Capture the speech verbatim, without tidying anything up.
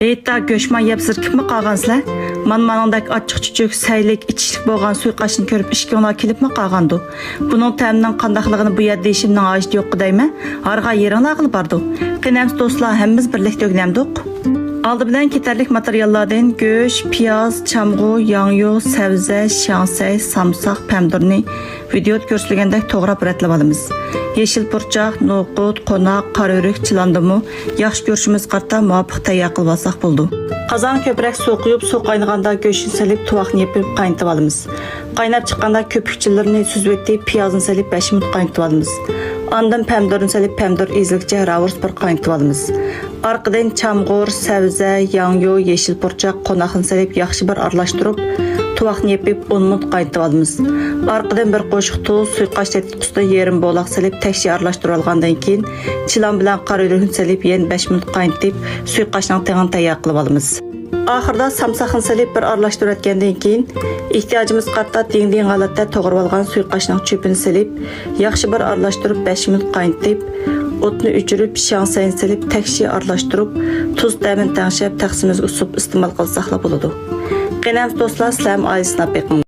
ھېيتتا گۆشمان يەپ زېرىكىپمۇ قالغانسىلەر؟ مانا مانىڭدەك ئاچچىق-چۈچۈك، سەيلىك، ئىچىشلىك بولغان سۇيۇقئاشنى كۆرۈپ ئىشىكىڭلار كېلىپمۇ قالغاندۇ؟ بۇنىڭ تەمىنىڭ قانداقلىقىنى بۇ يەردە دېيىشىمنىڭ ھاجىتى يوققۇ دەيمەن، ھارغا يېرىڭلارغىلا بارىدۇ. قېنى ئەمسە دوستلار، ھەممىمىز بىرلىكتە ئۆگىنەمدۇق؟ ئالدى بىلەن كېتەرلىك ماتېرىياللاردىن گۆش، پىياز، چامغۇر، ياڭيۇ، سەۋزە، شياڭسەي، سامساق، پەمىدۇرنى ۋىدېئودا كۆرسىتىلگەندەك توغراپ رەتلەپ ئالىمىز. يېشىل پۇرچاق، نوقۇت، قوناق، قارا ئۆرۈك، چىلاندىمۇ ياخشى كۆرۈشىمىزگە قارىتا مۇۋاپىق تەييار قىلىۋالساق بولىدۇ. قازانغا كۆپرەك سۇ قۇيۇپ، سۇ قاينىغاندا گۆشنى سېلىپ، تۇۋاقنى يېپىپ قاينىتىۋالىمىز. قايناپ چىققاندا كۆپۈكچىلىرىنى سۈزۈۋېتىپ، پىيازنى سېلىپ بەش مىنۇت قاينىتىۋالىمىز. ئاندىن پەمىدۇرنى سېلىپ، پەمىدۇر ئېزىلگىچە راۋۇرۇس بىر قاينىتىۋالىمىز. ئارقىدىن چامغۇر، سەۋزە، ياڭيۇ، يېشىل پۇرچاق، قوناقنى سېلىپ ياخشى بىر ئارىلاشتۇرۇپ، تۇۋاقنى يېپىپ ئون مىنۇت قاينىتىۋالىمىز. ئارقىدىن بىر قوشۇق تۇز، سۇيۇقئاش تېتىتقۇسىدىن يېرىم بولاق سېلىپ تەكشى ئارىلاشتۇرۇۋالغاندىن كېيىن، چىلان بىلەن قارا ئۆرۈكنى سېلىپ يەنە بەش مىنۇت قاينىتىپ، سۇيۇقئاشنىڭ تېڭىنى تەييار قىلىۋالىمىز. ئاخىرىدا سامساقنى سېلىپ بىر ئارىلاشتۇرۇۋەتكەندىن كېيىن، ئېھتىياجىمىزغا قارىتا دىڭ-دىڭ ھالەتتە توغرىۋالغان سۇيۇقئاشنىڭ چۆپىنى سېلىپ، ياخشى بىر ئارىلاشتۇرۇپ بەش مىنۇت قاينىتىپ، ئوتنى ئۆچۈرۈپ، شياڭسەينى سېلىپ تەكشى ئارىلاشتۇرۇپ، تۇز تەمىنى تەڭشەپ، تەخسىمىزگە ئۇسۇپ ئىستېمال قىلساقلا بولىدۇ. قېنى ئەمسە دوستلار، سىلەرمۇ ئائىلىدە سىناپ بېقىڭلار.